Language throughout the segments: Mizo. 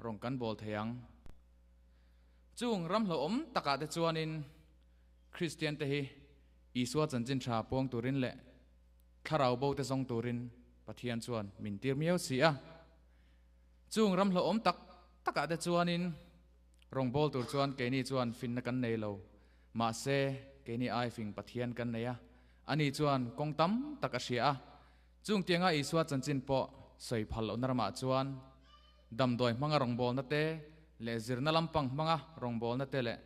rawng kan bawl thei ang? Chung ram hlauhawm takah te chuanin Kristian te hi Isua chanchin tha puang turin leh thlarau bo te zawng turin Pathian chuan min tir miau si a. Chung ram hlauhawm tak takah te chuanin rawngbawl tur chuan keini chuan finna kan nei lo. Mahse, keini ai fing Pathian kan nei a, ani chuan kawng tam tak a hria a. Chung tianga Isua chanchin pawh sawi phal lohna ramah chuan damdawi hmanga rawngbawlna te leh zirna lampang hmanga rawngbawlna te leh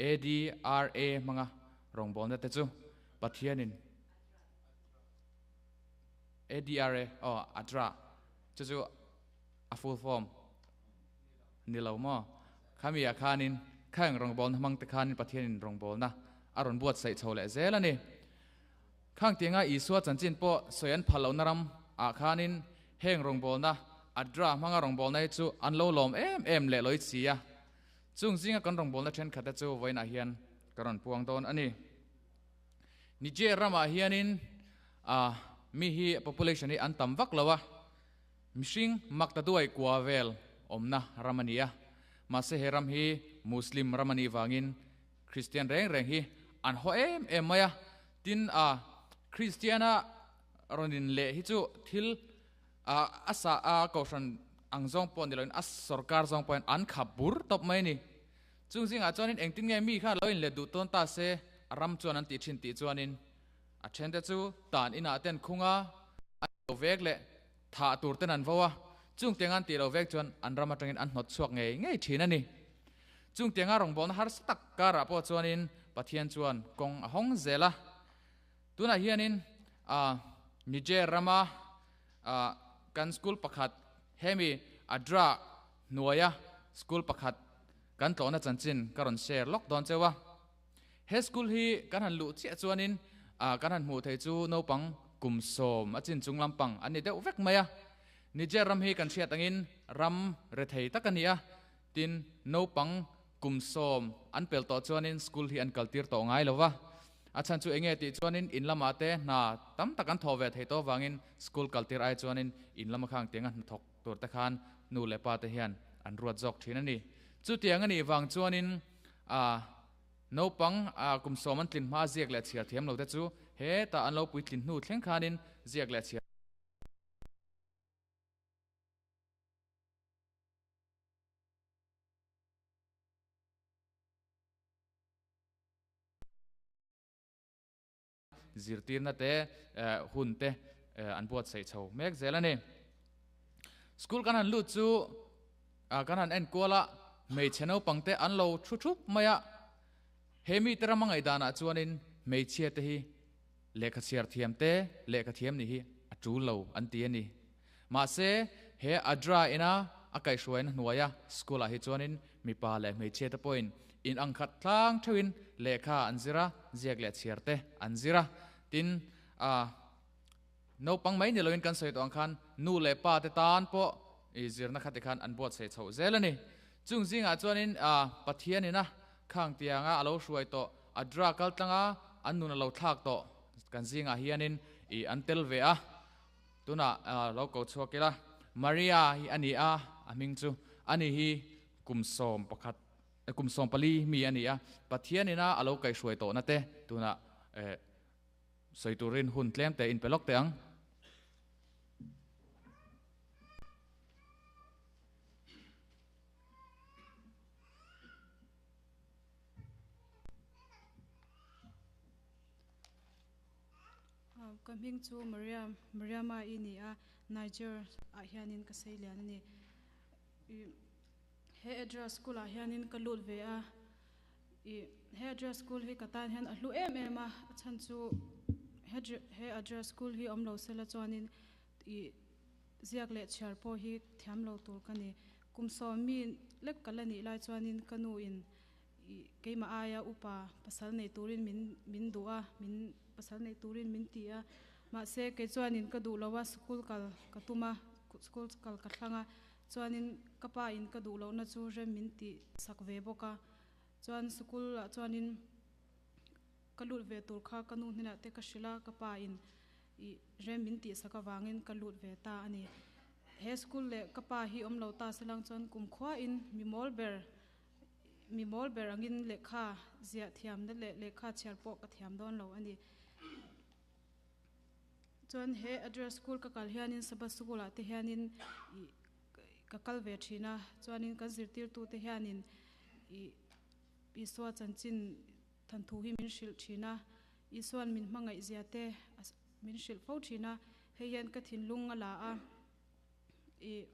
ADRA hmanga rawngbawlna te chu Pathianin ADRA, aw, ADRA, chu chu a full form ni lo maw? Khami ah khanin khang rawngbawlna hmang te khanin Pathianin rawngbawlna a rawn buatsaih chho leh zel a ni. Khang tianga Isua chanchin pawh sawi an phal lohna ram ah khanin heng rawngbawlna, ADRA hmanga rawngbawlna hi chu an lo lawm em em leh lawih si a. Chung zinga kan rawngbawlna thenkhat te chu vawiinah hian ka rawn puang dawn a ni. Niger ramah hianin ah mi hi population hi an tam vak lo a, mihring makta duai kua vel awmna ram a ni a. Mahse he ram hi Muslim ram a nih vangin Kristian reng reng hi an haw em em mai a. Tin a Kristiana rawn in leh hi chu thil a sa a kohhran ang zawng pawh ni loin a sorkar zawng pawhin an khap bur tawp mai a ni. Chung zingah chuanin engtin nge mi kha lo in let duh tawn ta se a ram chuan an tih thin tih chuanin a thente chu tan inah ten khung a, an lo vek leh thah tur ten an vo a, chung tianga an tih lo vek chuan an ram atangin an hnawt chhuak ngei ngei thin a ni. Chung tianga rawngbawlna harsa tak karah pawh chuanin Pathian chuan kawng a hawng zel a. Tunah hianin Niger rama kan school pakhat hemi Adra hnuaia school pakhat kan tlawhna chanchin ka rawn share lawk dawn cheu a. He school hi kan han luh chiah chuanin kan han hmuh theih chu naupang kum 10 a chin chung lampang an ni deuh vek mai a. Niger ram hi kan hriat angin ram rethei tak a ni a, tin naupang kum 10 an pel tawh chuanin school hi an kaltir tawh ngai lo va. A chhan chu enge tih chuanin in lamah te hna tam tak an thawh ve thei tawh avangin school kaltir ai chuanin in lama khang tianga hnathawk tur te khan nu leh pa te hian an ruat zawk thin a ni. Chutiang a nih vang chuanin naupang kum 10 an tlin hma ziak leh chhiar thiam lo te chu hetah an lo puitlin hnu thleng khanin ziak leh chhiar Zirtirna te hun te an buatsaih chho mek zel a ni. School kan han lut chu kan han en kual a, hmeichhe naupang te an lo thu thup mai a. He mite rama ngaihdanah chuanin hmeichhia te hi lehkha chhiar thiam te, lehkha thiam nih hi a tul lo an ti a ni. Mahse he ADRA ina a kaihhruaina hnuaia school ah hi chuanin mipa leh hmeichhia te pawhin in ang khat tlang theuhin lehkha an zir a, ziak leh chhiar te an zir a. Tin, naupang mai ni loin kan sawi tawh ang khan nu leh pa te tan pawh i zirna kha tikhan an buatsaih chhoh zel a ni. Chung zingah chuanin Pathian ina khang tianga a lo hruai tawh ADRA kal tlanga an nun a lo thlak tawh kan zingah hianin i an tel ve a. Tunah lo ko chhuak ila, Maria hi a ni a, a hming chu ani hi kum 11, kum 14 mi a ni a, Pathian ina a lo kaihhruai tawhna te tunah sawi turin hun tlem te inpe lawk teh ang. Ka hming chu Maria, Mariama i ni a, Niger ah hianin ka sei lian a ni. He address school ah hianin ka lut ve a, he address school hi ka tan hian a hlu em em a, a chhan chu he address school hi awm lo sela chuanin ziak leh chhiar pawh hi thiam lo tur ka ni. Kum 10 mi lek ka la nih lai chuanin ka nu in keimah aia upa pasal nei turin min min duh a, min pasal nei turin min ti a. Mahse kei chuanin ka duh lo a, school kal ka tum a, school kal ka thlang a, chuanin ka pa in ka duh lohna chu rem min tih sak ve bawk a. Chuan school ah chuanin ka lut ve tur kha ka nu hnenah te ka hrilh a, ka pa in rem min tih sak avangin ka lut ve ta a ni. He school leh ka pa hi awm lo ta selang chuan kumkhua in mi mawl ber mi mawl ber angin lehkha ziah thiamna leh lehkha chhiar pawh ka thiam dawn lo a ni. Chuan he address school ka kal hianin Sabbath school ah te hianin ih ka kal ve thin a, chuanin kan zirtirtute hianin ih Isua chanchin thanthu hi min hrilh thin a, Isua'n min hmangaih zia te min hrilh fo thin a, hei hian ka thinlung a la a, ih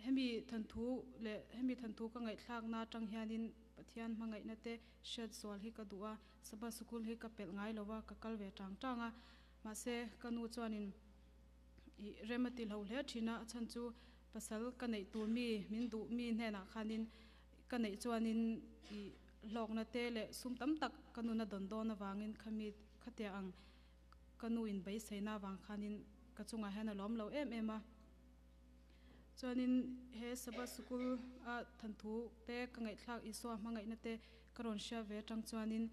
hemi thanthu leh hemi thanthu ka ngaihthlakna atang hianin Pathian hmangaihna te hriat zual hi ka duh a, Sabbath sikul hi ka pelh ngai lo a, ka kal ve tang tang a, mahse ka nu chuanin ih rem a ti hlo hle thin a, a chhan chu pasal ka neih tur mi min duh mi hnenah khanin Ka neih chuanin i hlawkna te leh sum tam tak ka nuna dawn dawn avangin khami khatia ang ka nu in beiseina avang khanin ka chungah hian a lawm lo em em a. Chuanin he Sabbath sikul a thanthu te ka ngaihthlak Isua hmangaihna te ka rawn hria ve atang chuanin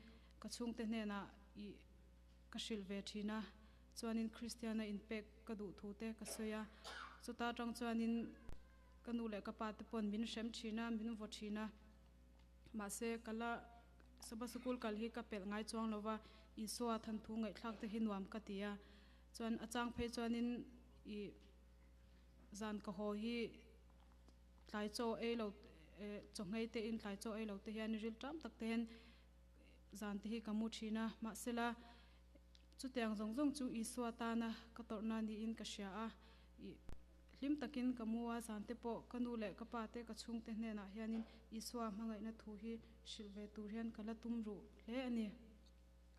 ka chhungte hnenah i ka hrilh ve thin a. Chuanin Kristiana inpek ka duh thu te ka sawi a. Chuta atang chuanin Ka nu leh ka pa te pawn min hrem thin a, min vaw thin a. Mahse, ka la Sabbath sikul kal hi ka pelh ngai chuang lo va, Isua thanthu ngaihthlak te hi nuam ka ti a. Chuan a chang phei chuanin ih zan ka haw hi tlai chaw ei lo eh chaw nghei te in tlai chaw ei lo te hian ril tam tak te hian zan te hi ka mu thin a. Mahsela, chutiang zawng zawng chu Isua tana ka tawrhna niin ka hria a. Ih. Hlim takin ka mu a, zante pawh ka nu leh ka pa te ka chhungte hnenah hianin Isua hmangaihna thu hi hrilh ve tur hian ka la tum ruh hle a ni.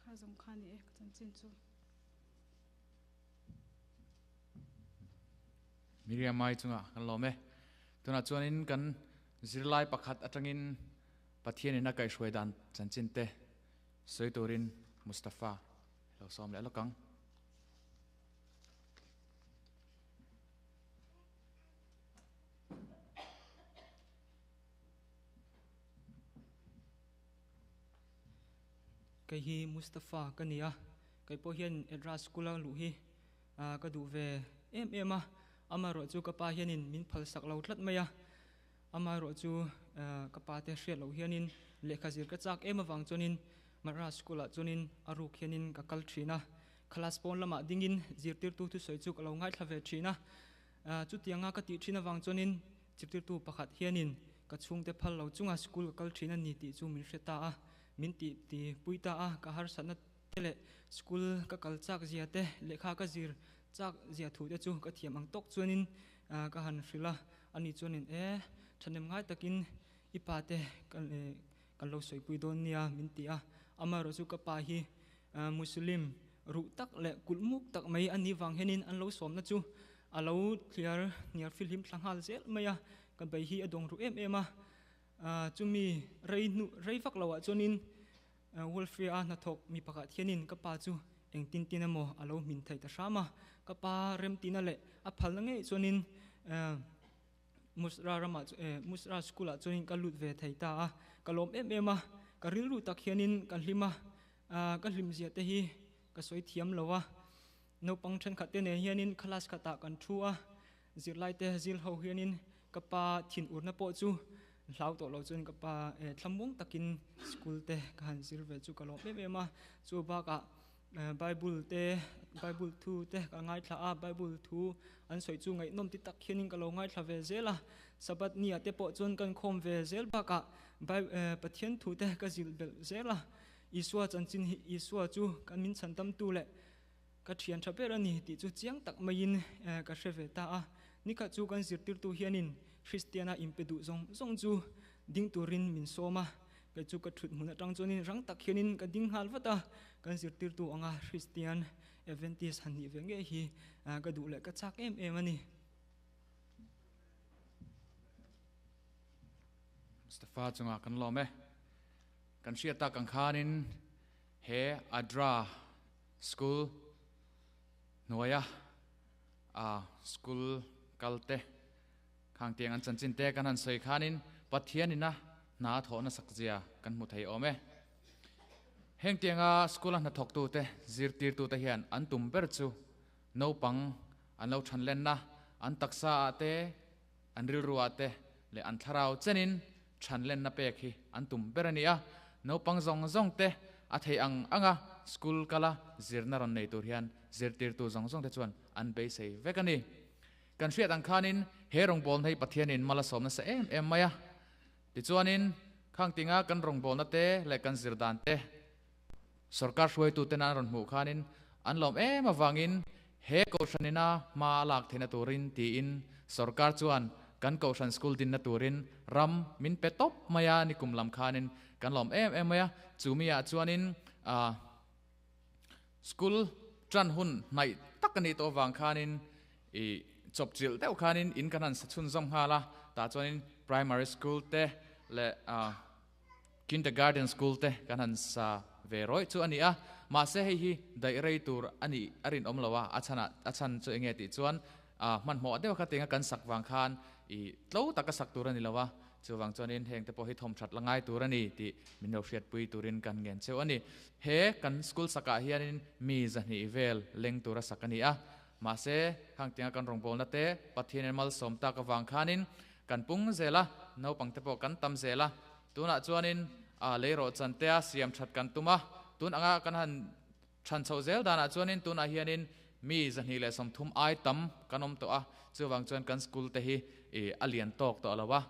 Kha zawng kha ni e ka chanchin chu. Miriam-ai chungah kan lawm e. Tunah chuanin kan zirlai pakhat atangin Pathianin a kaihhruai dan chanchin te sawi turin Mustafa lo sawm leh lawk ang. Kei hi Mustafa ka ni a, kei pawh hian Edra School a luh hi ka duh ve em em a, amaherawh chu ka pa hianin min phalsak lo tlat mai a, amaherawh chu ka pa te hriat loh hianin lehkha zir ka chak em avang chuanin Madras School ah chuanin a ruk hianin ka kal thin a. Class pawn lamah dingin zirtirtu thusawi chu ka lo ngaithla ve thin a. Chutianga ka tih thin avang chuanin zirtirtu pakhat hianin ka chhungte phal lo chunga school ka kal thin a ni tih chu min hre ta a, min tih ti pui ta a. Ka harsatna te leh school ka kal chak zia te, lehkha ka zir chak zia thu te chu ka thiam ang tawk chuanin ka han hrilh a. Ani chuanin, E, thahnem ngai takin i pa te kan lo sawipui dawn nia min ti a. Amaherawhchu chu ka pa hi Muslim ruh tak leh kulh muk tak mai a nih vang hianin an lo sawmna chu a lo thliar hniar fihlim thla nghal zel mai a, ka bei hi a dawng ruh em em a. Chumi rei hnu rei vak loah chuanin welfare a hnathawk mi pakhat hianin ka pa chu engtin tin emaw a lo hmin thei ta hram a, ka pa remtina leh a phalna ngei chuanin Musra ramah chu eh Musra school ah chuanin ka lut ve thei ta a, ka lawm em em a, ka rilru tak hianin ka hlim a, ah ka hlim zia te hi ka sawi thiam lo a, naupang thenkhat te nen hianin class khatah kan thu a, zirlai te zil ho hianin ka pa thin urna pawh chu hlau tawh lo chuan ka pa eh thlamuang takin school te ka han zir ve chu ka lawm em em a, chu bakah Bible te, Bible thu te ka ngaithla a, Bible thu an sawi chu ngaihnawm ti tak hianin ka lo ngaithla ve zel a, Sabbath ni ah te pawh chuan kan khawm ve zel bakah Pathian thu te ka zilh belh zel a, Isua chanchin hi Isua chu kan min chhan tamtu leh ka thian tha ber a ni tih chu chiang tak maiin ka hre ve ta a, nikhat chu kan zirtirtu hianin Kristiana inpe duh zawng zawng chu ding turin min sawm a, Kei chu ka thut hmun atang chuanin rang tak hianin ka ding nghal vat a, kan zirtirtu anga Christian Adventist han nih ve ngei hi ka duh leh ka chak em em a ni. Mustafa chungah kan lawm e. Kan hriat tak ang khanin he Adra School hnuaia school kalte Khang tiang an chanchin te kan han sawi khanin Pathian ina hna a thawh nasak zia kan hmu thei awm e. Heng tianga school a hnathawktute, zirtirtute hian an tum ber chu naupang an lo than lenna, An taksa ah te, an rilru ah te leh an thlarau chenin than lenna pek hi an tum ber a ni a. Naupang zawng zawng te a theih ang anga school kala zirna rawn nei tur hian zirtirtu zawng zawng te chuan an beisei vek a ni. Kan hriat ang khanin he rawngbawlna hi Pathianin mal a sawm nasa em em mai a. Tichuanin khang tinga kan rawngbawlna te leh kan zir dan te Sorkar hruaituten an rawn hmuh khanin an lawm em avangin he kohhranina hma a lak theihna turin tiin sorkar chuan kan kohhran school dinna turin ram min pe tawp mai a, nikum lam khanin kan lawm em em mai a, chumi ah chuanin ah school tan hun hnaih tak a nih tawh avang khanin ih chawpchilh deuh khanin in kan han sa chhunzawm nghal a, tah chuanin primary school te leh ah. Kindergarten school te kan han sa ve rawih chu a ni a, mahse hei hi daih rei tur a nih a rinawm lo a, a chhanah a chhan chu enge tih chuan hmanhmawh deuh kha tinga kan sak vang khan ih tlo taka sak tur a ni lo a, chuvang chuanin heng te pawh hi thawmthat la ngai tur a ni tih min lo hriatpui turin kan ngen cheu a ni. He kan school sakah hianin mi zahnih vel leng tura sak a ni a, mahse khang tinga kan rawngbawlna te Pathianin malsawm tak avang khanin Kan pung zel a, naupang te pawh kan tam zel a, tunah chuanin a leirawh chan te a siam that kan tum a, tun anga kan han than chhoh zel danah chuanin tunah hianin mi 230 ai tam kan awm tawh a, chuvang chuan kan school te hi ih a lian tawk tawh lo a,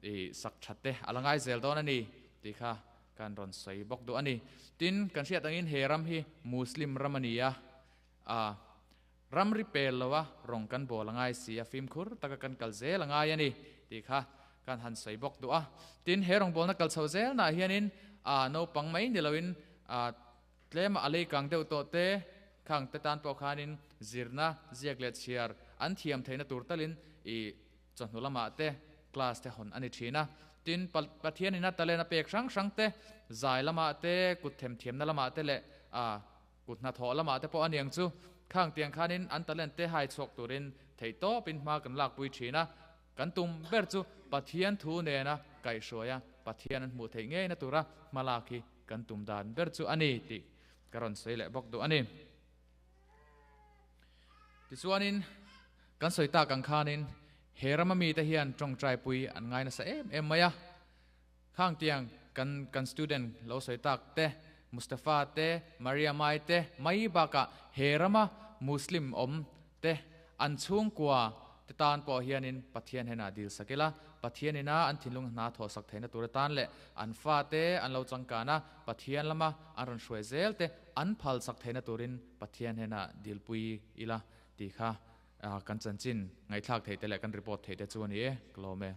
ih sak that te a la ngai zel dawn a ni tih kha kan rawn sawi bawk duh a ni. Tin, kan hriat angin he ram hi Muslim ram a ni a, a. Ramri pel lo a rawng kan bawl a ngai si a, fimkhur taka kan kal zel a ngai a ni tih kha kan han sawi bawk duh a. Tin, he rawngbawlna kal chho zelnaah hianin a naupang mai ni loin a tlema a leikang deuh tawh te khang te tan pawh khanin zirna, ziak leh chhiar an thiam theihna tur talin i chawhnu lamah te class te hawn a ni thin a. Tin, Pathianin a talent a pek hrang hrang te, zai lamah te, kut themthiamna lamah te leh a Kut hnathawh lamah te pawh a niang chu, khang tiang khanin an talent te hai chhuak turin theihtawpin hma kan lakpui thin a, kan tum ber chu Pathian thu nena kaihhruai a, Pathian an hmuh theih ngeina tura hma lak hi kan tum dan ber chu a ni tih ka rawn sawi leh bawk duh a ni. Tichuanin kan sawi tak ang khanin he rama mite hian tawngtaipui an ngai nasa em em mai a, Khang tiang kan kan student lo sawi tak te, Mustafa te, Maria Mai te mai bakah he rama Muslim awm te an chhungkua te tan pawh hianin Pathian henah dil sak ila, Pathian ina an thinlung hna thawh sak theihna tur atan leh an fate an lo changkan a, Pathian lama an rawn hruai zel te an phal sak theihna turin Pathian henah dilpui ila tih kha kan chanchin ngaihthlak theih te leh kan report theih te chu a ni e. Ka lawm e.